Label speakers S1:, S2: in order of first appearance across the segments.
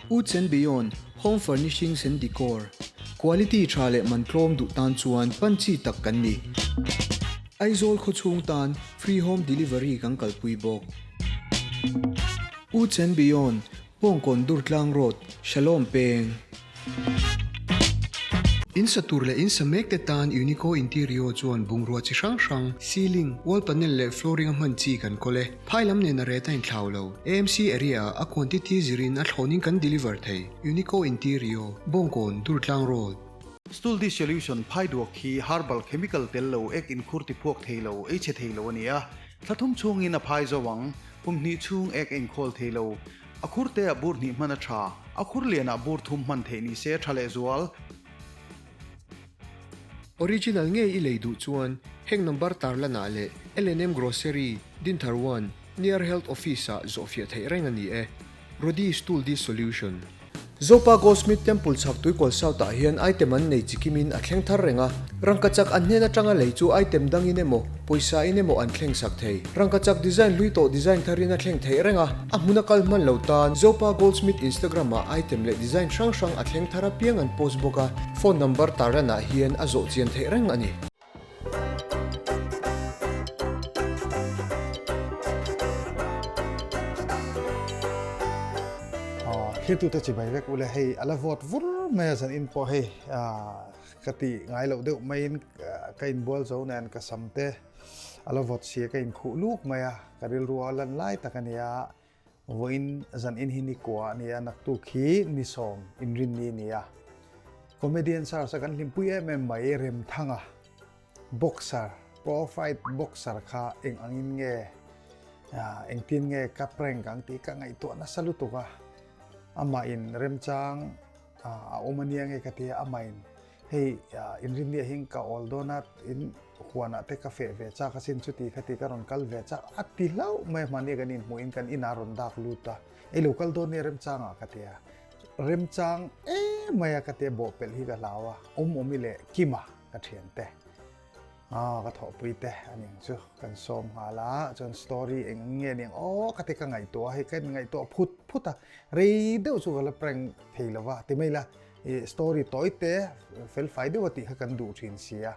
S1: Woods and Beyond, Home Furnishings and Decor, Quality tha leh man tlawm duh tan chuan pan chi tak kan ni. Aizawl khawchhung tan free home delivery kan kalpui bawk. Woods and Beyond, Bawngkawn Durtlang Road, Shalom Peng. In sa tur leh in sa mek te tan Unico Interior chuan bungrua chi hrang hrang, ceiling, wall panel leh flooring a hman chi kan kawl e. Phai lam nen a ret a inthlau lo. AMC area ah a quantity zirin a thlawnin kan deliver thei. Unico Interior, Bawngkawn, Durtlang Road.
S2: Stool dissolution phai duak hi herbal chemical tel lo ek inkhur tiphuak thei lo, ei chhe thei lo a ni a. Thla thum chhungin a phai zo ang. Kum hnih chhung ek a inkhawl thei lo. A khur te ah bur hnih hman a tha. A khur lian ah bur thum hman theih ni se tha leh zual.
S1: Original ngei i lei duh chuan heng number tarlan ah leh L&M Grocery, Dinthar One, near Health Office ah zawhfiah theih reng a ni e. Rodi Stool Dissolution. Zopa Goldsmith Temple chhak Tuikawl South ah hian item an nei chi kimin a thleng thar reng a, rangkachak an hnen atanga lei chu item dangin emaw, pawisa in emaw an thleng sak thei. Rangkachak design hlui tawh design tharin a thleng theih reng a, a hmun a kal hman lo tan Zopa Goldsmith Instagram ah item leh design hrang hrang a thleng thar apiang an post bawk a, phone number tarlan ah hian a zawh chian theih reng a ni.
S2: Thiltute chi bai vek ule hei ala vawt vur mai a zan in pawh hei ka ti ngai loh deuh maiin ka inbual zo nen ka sam te ala vawt sia ka inkhuh luk mai a ka rilru a lan lai tak a nia Vawiin zan in hi ni kua a nia, naktuk hi ni sawm inrinni a nia. Comedian Search a kan hlimpui em em mai Remthanga boxer, pro fight boxer kha eng angin nge engtin nge ka prank ang tih ka ngaihtuah nasa lutuk a. Amah in remchang a awm a nia nge ka ti a, amah in Hei inrinni ah hian ka awl dawn a, in huanah te ka feh ve chak asin chuti khati ka rawn kal ve chak a ti hlauh mai a, hmahni kan inhmuh in kan inah rawn dak lut a, ei lo kal dawn nia remchang ah ka ti a, remchang em mai a ka ti a, bawhpelh hi ka hlau a, awm awmi leh Kima ka thian te ah ka thawhpui te a ni ang chu kan sawm nghal a, chuan story eng ang nge ni ang aw ka ti ka ngaihtuah a, hei ka ngaihtuah phut phut a, rei deuh chu ka la prank thei lo va ti mai la. I story tawi te fel fai deuh a tih kha kan duh thin sia.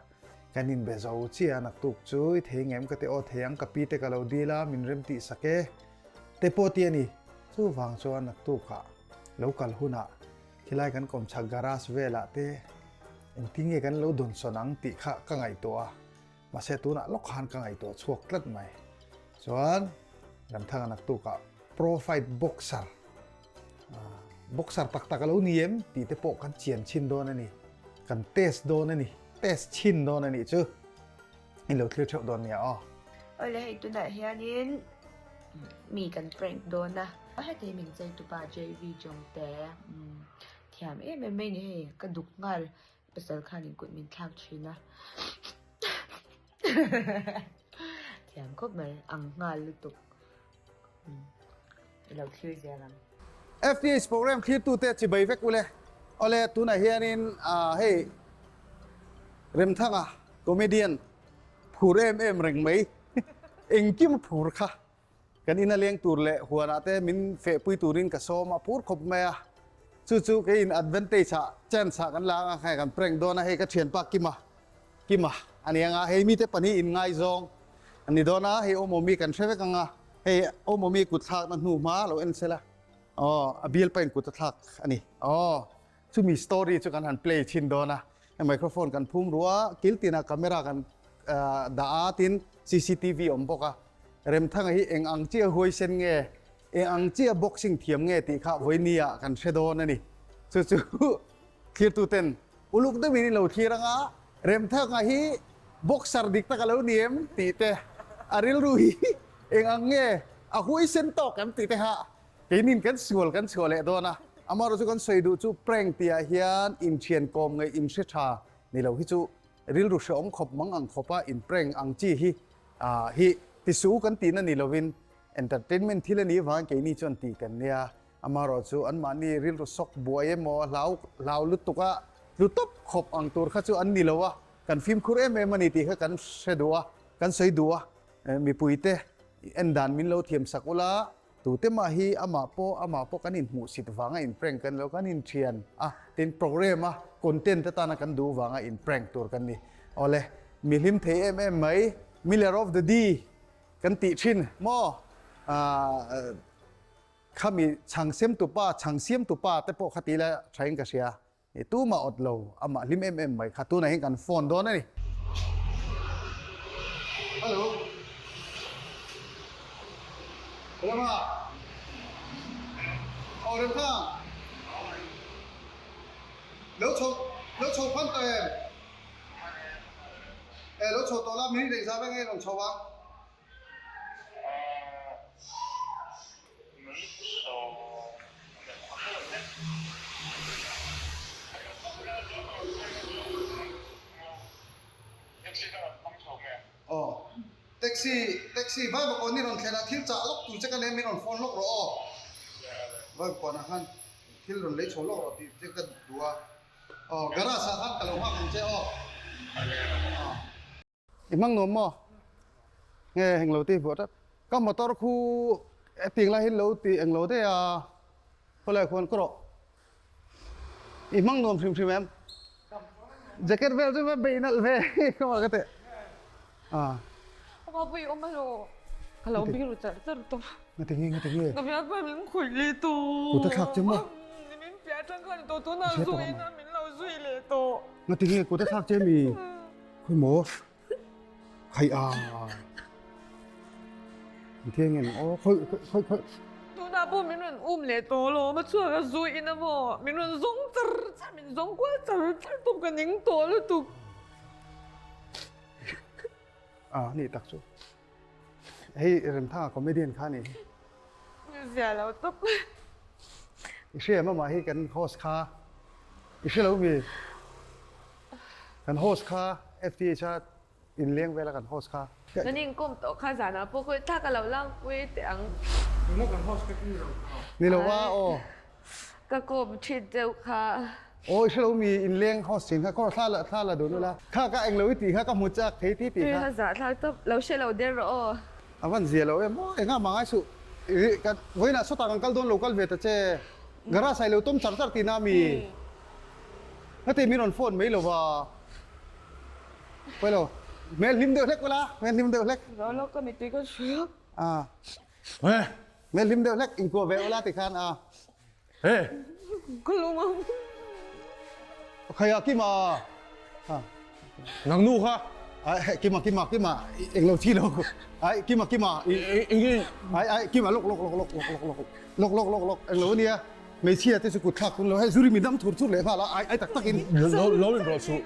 S2: Kan inbe zo chiah a naktuk chu i thei ngem ka ti aw thei ang ka pi te ka lo dil a min rem tih sak e te pawh ti a ni. Chuvang chuan naktukah lo kal hunah khilai kan kawmchhak garage velah te engtin nge kan lo dawnsawn ang tih kha ka ngaihtuah a. Mahse tunah lawk khan ka ngaihtuah chhuak tlat mai. Chuan Ramthanga naktukah pro fight boxer Boxer tak tak a lo ni em tih te pawh kan chian chhin dawn a ni. Kan test dawn a ni. Test chhin dawn a nih chu. In lo thlir theuh dawn nia aw.
S3: Awle hei tunah hianin mi kan prank dawn a. Heti min chei tupa JV Jongte thiam em em mai ni hei ka duk nghal pasal khanin kut min thlak thin a. Thiam khawp mai ang nghal lutuk. I lo thlir zel ang.
S2: FTH program thlirtute chibai vek ule. Awle tunah hianin hei Remthanga comedian phur em em reng mai engkim a phur kha kan ina leng tur leh huanah te min fehpui turin ka sawm a phur khawp mai a chu chu keiin advantage ah chance ah kan la anga hei kan prank dawn a hei ka thianpa Kima Kima a ni anga hei mite pahnih inngaizawng a ni dawn a, hei Awmawmi kan hre vek anga hei Awmawmi kut thlakna hnu hma lo en sela aw a bial pain kut a thlak a ni aw chumi story chu kan han play chhin dawn a hei microphone kan phum ru a kil tinah camera kan dah a tin cctv awm bawk a Remthanga hi eng ang chiah huaisen nge eng ang chiah boxing thiam nge tih kha vawinia ah kan hre dawn a ni chu chu Thlirtuten uluk deuhin in lo thlir anga Remthanga hi boxer dik tak a lo ni em tih te, a rilru hi eng ang nge a huaisen tawk em tih te kha keinin kan sual kan chhuah leh dawn a. Amaherawhchu chu kan sawi duh chu prank tihah hian inthian kawm ngeih inhre tha ni lo hi chu rilru hrehawm khawp mang ang khawpa in prank ang chi hi hi tisu kan tihna ni lovin entertainment thil a nih vangin keini chuan tih kan nia. Amaherawh chu anmahni rilru sawk buai emaw hlau hlau lutuk a tlu tawp khawp ang tur kha chu an ni lo a, kan fimkhur em em a ni tih kha kan hre duh a, kan sawi duh a, mipuite en dan min lo thiam sak ula, Tute mah hi amah pawh amah pawh kan inhmuhsit vanga in prank kan lo, kan inthian a, tin program a content atana kan duh vanga in prank tur kan ni. Awle, mi hlim thei em em mai, Miller of the Dee kan tih thin maw? Aah khami chhang sem tupa, chhang siam tupa te pawh kha ti la thain ka hria. I tumah awt lo, amah hlim em em mai kha tunah hian kan phone dawn a ni. Hello. Rema. Aw Remtha. Lo chho, lo chho phan tawh em? E lo chho tawh la, minute engzah vek nge rawn chho a? Aw, taxi, taxi, Vaivakawn i rawn thlen a, thil chah lawk tur che ka nei a, min rawn phone lawk rawh aw. Vaivakawnah khan thil rawn lei chho lawk rawh tih che ka duh a. Aw, garage ah khan ka lo nghak ang che aw. I hmang nuam maw? Nge englo ti vuah tlat. Ka motor khu hetiang lai hi lo ti englo daih a, khawlai khuan ka rawh. I hmang nuam hrim hrim em? Jacket vel chu va bei nalh ve ka mah ka teh. Ah.
S4: Ka pui awm alo. Ka lo biru char char tawh.
S2: Ngati nge ngati nge?
S4: Ka biak pa min khawih leh tawh.
S2: Kut a thlak che maw?
S4: Min piah atang khan tawh tunah zui in a min lo zui leh tawh.
S2: Ngati nge kut a thlak che mi? Khawi maw? Khai a. Engthil nge nang aw khawi khawi khawi.
S4: Tunah pawh min rawn um leh tawh lo, ma chhuak a zu in a maw? Min rawn zawng char char, min zawng kual char char tawp ka ning tawh lutuk.
S2: A nih tak chu. Hei Remthanga comedian kha nih hi.
S4: Zia lo tawp.
S2: I hria em amah hi kan host kha. I hre lo mi? Kan host kha FTH a inleng vel a kan host kha.
S4: Kan inkawm tawh kha zanah pawh khawi thla ka lo langpui teh ang.
S5: Tuna kan host kha i lo kha.
S2: Ni lo a aw.
S4: Ka kawm thin deuh kha.
S2: Aw i hre lo mi inleng host thin kha khaw thla la thla la dun ula. Kha ka englo i tih kha ka hmu chak thei ti tih kha.
S4: Tui kha zah thlak tawp lo hre lo der rawh aw.
S2: A van zia lo em aw engah mah ngai suh i kan vawiinah sawtah kan kal dawn lo kal ve ta che. Garage ah i lo tawm char char tihna mi. Heti min rawn phone mai lova. Pawi lo. Hmel hlim deuh hlek ula, hmel hlim deuh hlek.
S4: Zo lawk ka mittui ka hria.
S2: Ah. Hmel hlim deuh hlek inkuah ve ula tikhan a.
S5: He.
S4: Ka lung a.
S2: Khaia Kima.
S5: Nang nu kha.
S2: Ai Kima Kima Kima englo chi lo. Ai Kima Kima. Ai ai Kima lok lok lok lok lok lok lok lok lok lok lok englo ania. Hmeichhia te chu kut thlak hun lo hei zuri mi dam thur thur leh nghal a ai ai tak tak in.
S5: Lo lo in rawh suh.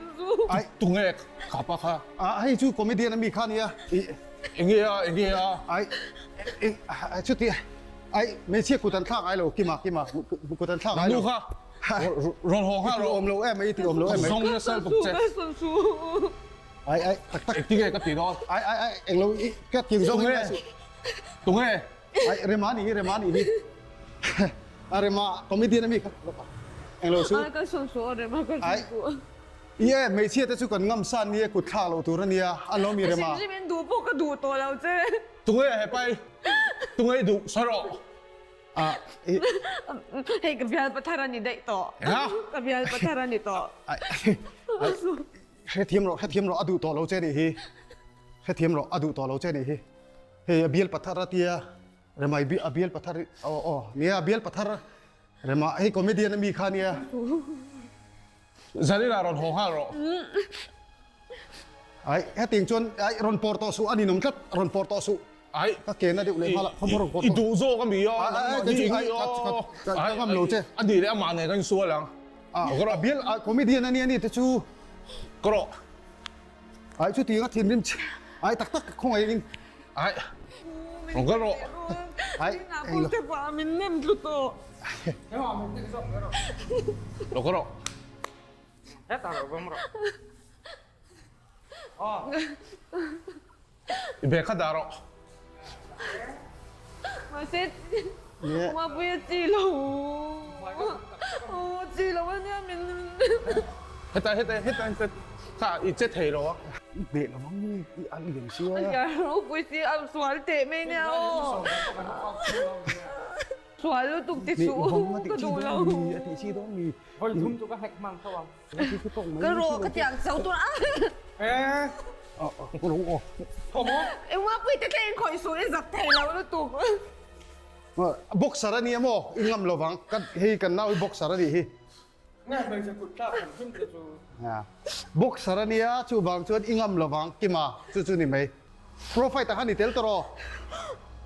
S2: Ai
S5: tunge kha pa kha.
S2: A hei chu comedian ami kha nia.
S5: I enge a enge a.
S2: Ai ai chuti ai hmeichhia kut an thlak ai lo kima kima kut an thlak ai lo.
S5: Nang nu kha rawn haw nghal rawh.
S2: I ti awm lo em mai i ti awm lo em mai.
S5: Zawng nasa lutuk che.
S2: Ai ai tak tak.
S5: Engtinge ka ti dawn.
S2: Ai ai ai englo i ka ti zawng in ngai suh.
S5: Tunge.
S2: Ai Rema nih hi Rema nih hi a Rema comedian ami kha englo chu
S4: Ai ka sawn suh a Rema ka sawn suh
S2: I e hmeichhia te chu kan ngam san nia kut thlak loh tur ania a lo mi Rema
S4: Hrim hrim in duh pawh ka duh tawh lo che
S5: Tunge he pai tunge i duh sawi rawh
S2: A i
S4: Hei ka bial pathar a ni daih tawh
S5: Enga
S4: Ka bial pathar a ni tawh
S2: Ai ai hrethiam rawh hrethiam rawh a duh tawh lo che nih hi hrethiam rawh a duh tawh lo che nih hi. Hei a bial pathar a tia Remai a bial pathar aw aw nia a bial pathar Rema hei comedian ami kha nia.
S5: Zanina rawn haw nghal rawh.
S2: Ai hetiang chuan ai rawn pawr tawh suh a ninawm tlat rawn pawr tawh suh.
S5: Ai
S2: ka ke na deuh leh nghal a khawm rawn pawr tawh.
S5: I duh zawk ami a
S2: ai ai ka ngam lo che.
S5: A nih leh amah nen kan insual ang.
S2: A bial comedian ania ni te chu.
S5: Ka rawh.
S2: Ai chu ti nga thinrim che. Ai tak tak khawngaih in.
S5: Ai. Rong ka rawh.
S2: Ai.
S4: Englo. Te pa min nem tlu tawh.
S5: Lo ka rawh.
S6: Heta lo bawm rawh. Aw.
S5: I bag kha dah rawh.
S4: Mahse Mapui a chi lo. A chi lo ania min.
S5: Heta heta heta heta kha i che thei lo a.
S2: I hneh lo ang nge i a lian sia.
S4: A lian ropui si a sual teh mai nia aw. sual lutuk ti suh u, ka duh lo.
S2: A tih chi dawn mi.
S6: Vawi thum chu ka hnek hmang tho ang.
S4: Ka rawh ka tiang cho tur a. Engmah pui te thleng khawih suh i zak thei lo lutuk.
S2: Boxer a ni emaw i ngam lovang, hei kan nau hi boxer a nih hi.
S6: Nge hmeichhe kut thlak han hrim te chu.
S2: Boxer a nia chuvang chuan i ngam lovang Kima chu chu ni mai. Pro fight ah khan i tel tawh rawh.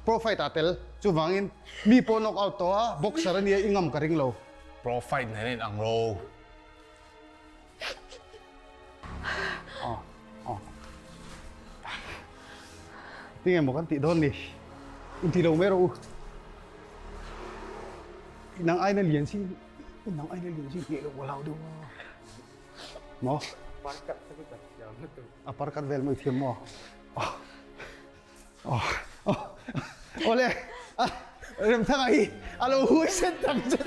S2: Pro fight ah tel chuvangin mi pawh knock out tawh a boxer a nia i ngam ka ring lo.
S5: Pro fight nen a in ang lo.
S2: Tinge maw kan tih dawn ni? Inti lo mai rawh u. Nang aina lian si Nang aina lian si hneh lo lau deuh a. Maw?
S6: Parkat te chu ka thiam lutuk.
S2: A parkat vel mai thiam maw? Awle, Remthanga hi a lo hui sen tak zet.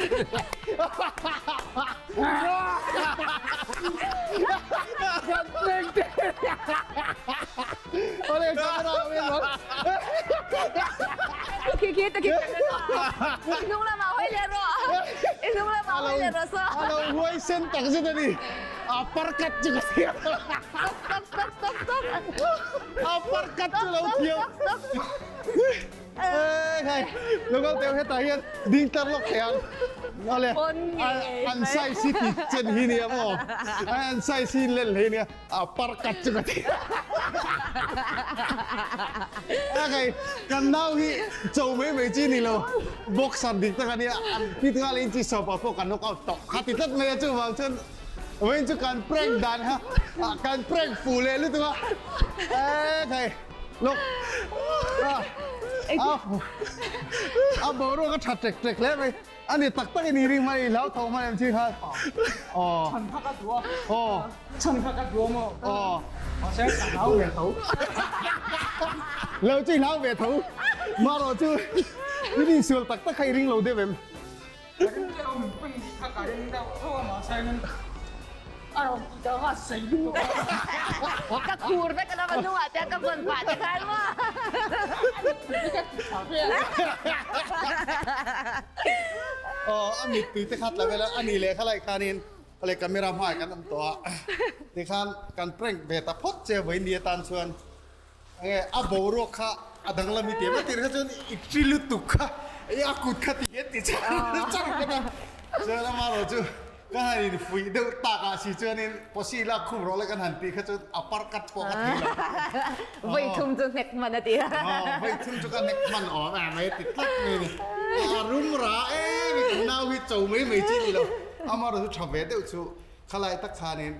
S2: Awle, camera awin maw?
S4: Khi khi ta khi Nung lamah hawi leh rawh. I nung lamah hawi leh rawh saw.
S2: A lo huai sen tak zet a ni. A parkat chu ka thiam.
S4: Stop stop stop stop.
S2: A parkat chu lo thiam.
S4: Stop stop.
S2: Ê khai, lo kal teu hetah hian ding tar lawk thei ang. Awle, an size hi ti chen hi nia maw? An size hi len hlei nia. A parkat chu ka ti. A kai kan nau hi cho mai mai chi ni lo. Boxer dik tak ania an pit nghal in chi sopa pawh kan knock out tawh. Kha ti tlat mai a chu vang chuan vawiin chu kan prank dan kha kan prank fu leh lutuk a. E khai lawk. A a boruak a tha tek tek hle mai. A ni tak tak i ni ring mai i hlau tho hman em chi khan. Aw.
S6: Chhan kha ka duh a.
S2: Aw.
S6: Chhan kha ka duh a maw?
S2: Aw.
S6: Mahse ka hlau ve tho.
S2: Lo chu i hlau ve tho. Marawh chu i ni sual tak tak kha i ring lo deuh em?
S6: Ka ring deuh a, min pui kha ka ring deuh tho a mahse a rawn tih deuh kha a sei lutuk a.
S4: Ka khur vek a lama hnungah te ka vawn pah te khan maw.
S2: Aw a mittui te kha tla vel a, a ni leh kha lai khanin le camera hmai kan awm tawh a, tikhan kan prank ve ta phawt che vawiin ni atan chuan enge a boruak kha a danglam i ti em a tir kha chuan i ṭi lutuk kha i a kut kha ti hian ti char char phawt a, chuan amaherawh chu Ka han in fuih deuh tak ah si chuanin posi lak khum rawh le kan han tih kha chuan a par kat pawh ka thei lo.
S4: Vawi thum chu hnek hman a ti.
S2: Vawi thum chu ka hnek hman awm a mai a ti tlat mai a ni. A rum ra em i kan nau hi cho mai mai chi ni lo. Amaherawhchu tha ve deuh chu khalai tak khanin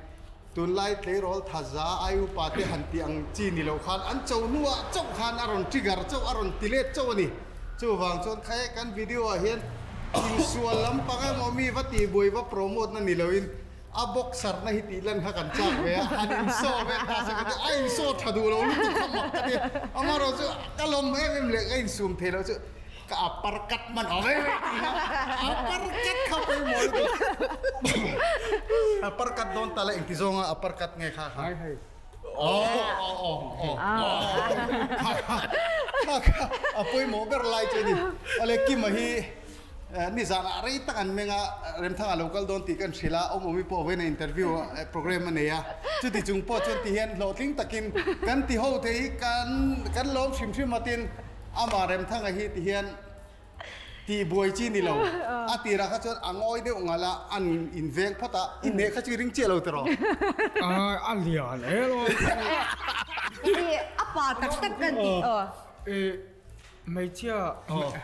S2: tunlai tleirawl thaza ai upa te han tih ang chi ni lo khan an cho hnuah chauh khan a rawn trigger chauh a rawn ti let chauh a ni. Chuvang chuan kha he kan video ah hian insual lampang emaw mi va tihbuai va promote na ni loin a boxer na hi tih lan kha kan chak ve a, han insaw ve ta se ka ti a insaw tha duh lo lutuk kha mak ka ti a, amaherawh chu ka lawm em em leh ka insum thei lo chu ka upper cut hman awm em em tih kha upper cut kha pawimawh lutuk upper cut dawn ta la engti zawnga upper cut nge kha kha. A pawimawh ber lai chu a ni. Awle Kima hi nizanah rei tak an meng a, Remthanga lo kal dawn tih kan hrilh a, Awmawmi pawh vawiin a interview program a nei a. Chuti chung pawh chuan ti hian hlawhtling takin kan ti ho thei hi kan lawm hrim hrim a tin amah Remthanga hi ti hian Tih buai chi ni lo. A tirah kha chuan a ngawi deuh ngal a, an inveng phawt a, i hmeh kha chu i ring chiah lo tiraw?
S6: A lian e lo.
S4: A pa tak tak kan tih aw.
S6: Hmeichhia,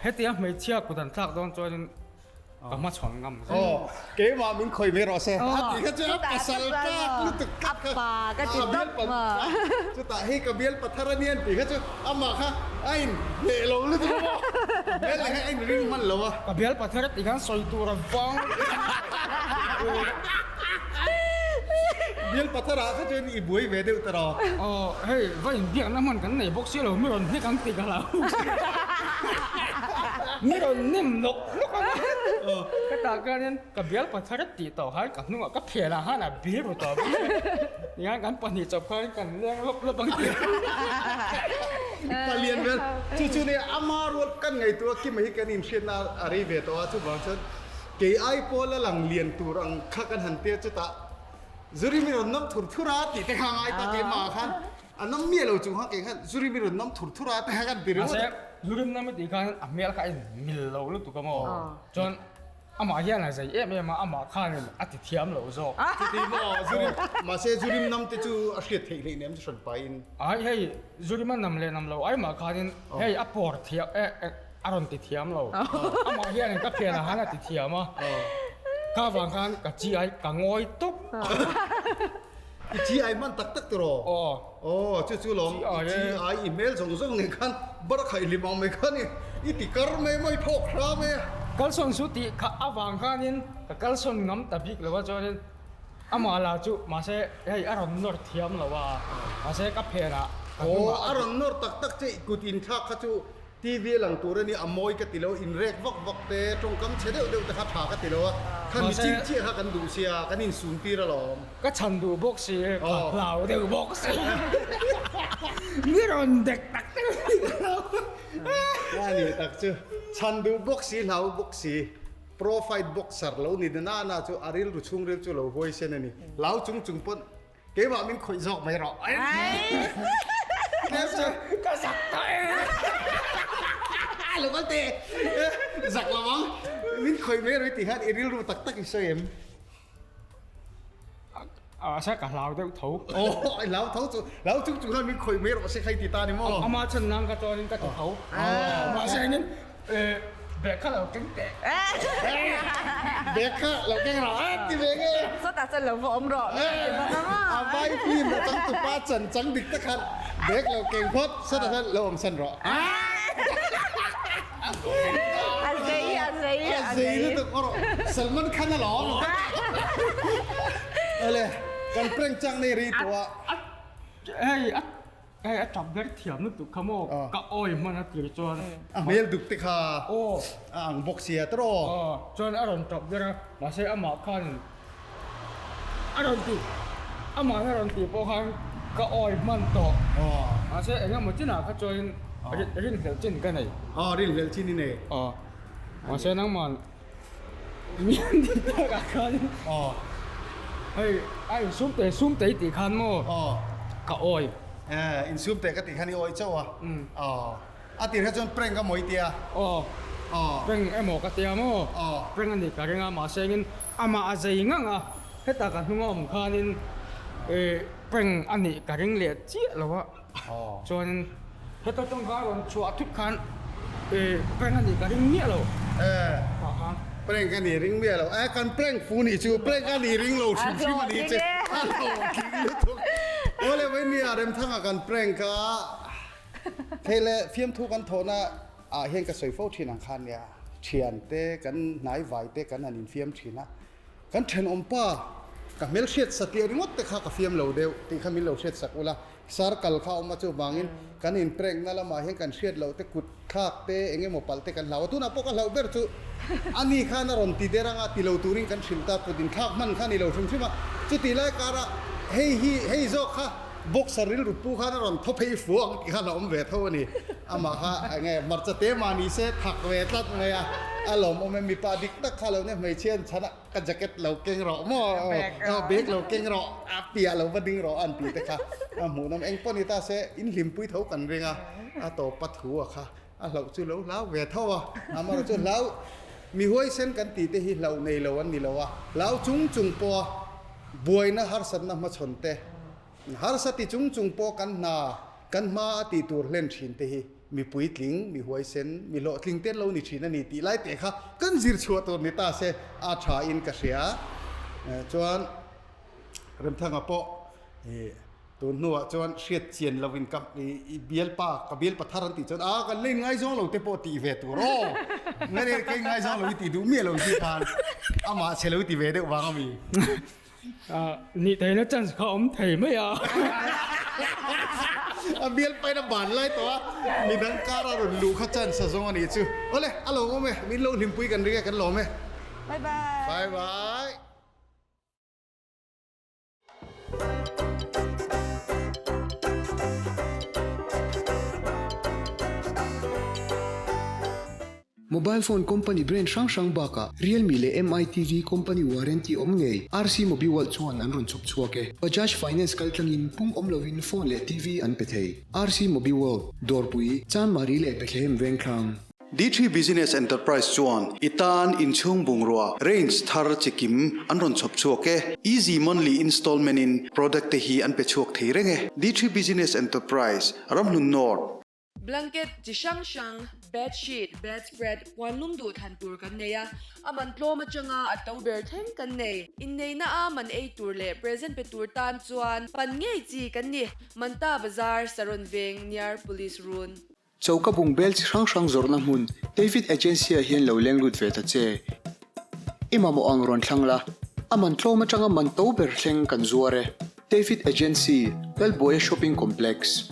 S6: hetia hmeichhia kut an thlak dawn chuanin ka hmachhawn ngam zel.
S2: Aw, keimah min khawih mai rawh se. A tih kha chu a pasal tlak lutuk tlat kha.
S4: A pa ka ti tawp maw.
S2: Chutah hei ka bial pathar a nia an tih kha chu amah kha a in hneh lo lutuk a maw? Hmel leh kha a in ring hman lo a.
S6: Ka bial pathar tih khan sawi tur a vang.
S2: Bial pathar ah kha chuan i buai ve deuh ta rawh.
S6: Aw hei va in biakna hman kan nei bawk si lo mi rawn hnek ang tih ka hlau. Mi rawn nem nawk nawk ang a. Hetah khanin ka bial pathar tih tawh khan ka hnungah ka phel ah khan a bir ru tawh bawk si. Tihian kan pahnih chawp khan kan leng lawp lawp ang tih.
S2: Palian vel chu chu nia ama rual kan ngaihtuah a Kima hi kan inhriatna a rei ve tawh a chuvang chuan kei ai pawh la lang lian tur ang kha kan han tia chutah Zuri mi rawn nam thur thur a tih te kha a ngai ta keimah ah khan a nam miah lo chung khan kei khan Zuri mi rawn nam thur thur a te kha kan ti ringawt a.
S6: Mahse Zuri nam i tih khan a hmel kha a in mil lo lutuk a maw chuan Amah hian a zei em em a, amah khanin a ti thiam lo zawk.
S2: Chuti maw Zurim, mahse Zurim nam te chu a hriat theih hleih nem chu hran pahin.
S6: Ai hei Zurima nam leh nam lo aimah khanin hei a pawr thiam e a rawn ti thiam lo. Amah hianin ka phianah khan a ti thiam a, kha vang khan ka chi ai ka ngawi tawp.
S2: I chi ai hman tak tak tiraw?
S6: Aw.
S2: Aw chu chu lawm, i chi ai i hmel zawng zawng nen khan bar khaih hlim ang mai khan i ti kar mai mai phawk hram e.
S6: Kalsawn su tih kha avang khanin ka kalsawn ngam ta bik lo a chuanin amah lah chu mahse hei a rawn nawr thiam lo a, mahse ka phenah ka hnungah
S2: Aw a rawn nawr tak tak che i kut inthlak kha chu TV a lang tur a ni, a mawi ka ti lo, inrek vak vak te, tawngkam chhe deuh deuh te kha tha ka ti lo a, kha mi ching chiah kha kan duh sia, kan insun tir alawm.
S6: Ka chhan duh bawk si, ka hlau deuh bawk si, mi rawn dek tak tak a ni ka hlau.
S2: A ni tak chu, chhan duh bawk si, hlau bawk si, pro fight boxer lo ni na na chu a rilru chhungril chu lo huaisen a ni, hlau chung chung pawn Keimah min khawih zawk mai rawh.
S6: Ka zak ta e.
S2: Lo kal teh. Zak lo ang. Min khawih mai rawh i tih khan i rilru tak tak i sawi em?
S6: A sa ka hlau deuh tho.
S2: Aw, i hlau tho chu. Hlau chung chung khan min khawih mai rawh se kha i ti ta ni maw?
S6: Ama chhan nan ka chuanin ka ti tho. Mahse engin Bag kha lo keng teh.
S2: Bag kha lo keng rawh a ti ve nge.
S3: Sawtah chuan lo va awm rawh.
S2: A vai film a chang tupa chan chang dik tak khan bag lo keng phawt sawtah chuan lo awm san rawh.
S3: A zei a zei
S2: a zei lutuk awh rawh. Salman Khan a lo awm lo. Awle kan prank chak nei ri tawh a.
S6: Hei a Hei a tap ber thiam lutuk kha maw ka awi hman a tir chuan.
S2: A hmel duk te kha a ang bawk sia tawh.
S6: Aw chuan a rawn tap ber a mahse amah khan a rawn ti amah a rawn tih pawh khan ka awi hman tawh mahse eng emaw chinah kha chuan rinhlelh chin ka nei.
S2: Aw rinhlelh chin i nei.
S6: Aw mahse nangman min ti takah khan hei a insum teh sum teh i tih khan maw ka awi.
S2: Insum teh ka tih khan i awi chauh a a tir kha chuan prank emaw i tia.
S6: Aw prank emaw ka tia maw prank a nih ka ring a mahse engin amah a zei ngang a hetah ka hnung a awm khanin prank a nih ka ring leh chiah lo a. Chuanin heta tawngka rawn chhuah thut khan prank a nih ka ring miah lo.
S2: Prank a nih ring miah lo. Eh kan prank fu nih chu prank a nih ring lo hrim hrim a nih che. A hlawhtling lutuk. Awle Vainia Remthanga kan prank a thei leh fiamthu kan thawhna ah hian ka sawi fo thin ang khan nia thian te kan hnai vai te kan han infiam thin a. Kan thenawmpa ka hmelhriat satliah ringawt te kha ka fiam lo deuh tih kha min lo hriat sak ula, circle kha a awm a chuvangin kan in prank na lamah hian kan hriat loh te kut thlak te eng emaw palh te kan hlau a, tunah pawh ka hlauh ber chu ani khan a rawn ti der anga ti lo turin kan hrilh ta kut in thlak hman kha a ni lo hrim hrim a, chutih lai karah hei hi hei zawk kha boxer rilru pu khan a rawn thaw phei fu ang tih kha a hlauhawm ve tho a ni, amah kha eng nge hmarcha te mah ni se thak ve tlat mai a, a lawmawm e mipa dik tak kha lo nia hmeichhia an chhan a. Ka jacket lo keng rawh maw bag lo keng rawh a piah lo va ding rawh an tih te kha a hmuhnawm eng pawh ni ta se in hlimpui tho kan ring a a tawpa thu a kha a hlauh chu lo hlau ve tho a amaherawh chu hlau mi huaisen kan tih te hi hlauh nei lo an ni lo a hlau chung chung pawha buaina harsatna hmachhawn te harsa ti chung chung pawh kan hna kan hma a tih tur hlen thin te hi Mi puitling, mi huaisen, mi hlawhtling te lo ni thin a ni tih lai teh kha kan zir chhuah tur ni ta se a tha in ka hria. Chuan Remthanga pawh tun hnuah chuan hriat chian lo in ka i bialpa ka bialpa thar an tih chuan a kan la in ngaizawng lo te pawh tih ve tur aw ngane ka in ngaizawng lo i tih duh miah lo tih khan amah chhe lo i ti ve deuh vang a mi.
S6: Nih theihna chance kha awm thei mai a.
S2: A bial pain a ban lai tawh a, midang kar a rawn luh kha chance a zawng a nih chu. Awle, a lo awm e, min lo hlimpui kan ring e, kan lawm e.
S3: Bye bye.
S2: Bye bye.
S1: Mobile phone company brand hrang hrang bakah Realme leh Mi TV company warranty awm ngei RC Mobiworld chuan an rawn chhawp chhuak e. Bajaj Finance kaltlangin pung awm lovin phone leh TV an pe thei. RC Mobiworld, Dawrpui, Chanmari leh Bethlehem Vengthlang.
S7: D3 Business Enterprise chuan i tan inchhung bungrua range thar chikim an rawn chhawp chhuak e. Easy monthly installment in product te hi an pe chhuak thei reng e. D3 Business Enterprise, Ramhlun North.
S8: Blanket chi hrang hrang, bed sheet, bed spread, puan lum duh thlan tur kan nei a, a man tlawm atanga a to ber thleng kan nei. Inneihna a man ei tur leh present pe tur tan chuan pan ngei chi kan ni. Manta Bazar, Saron Veng, near Police Run.
S1: Choka bung bel chi hrang hrang zawrhna hmun David Agency ah hian lo leng lut ve ta che. I mamawh ang rawn thlang la, a man tlawm atanga man to ber thleng kan zuar e. David Agency, Lalbuaia Shopping Complex.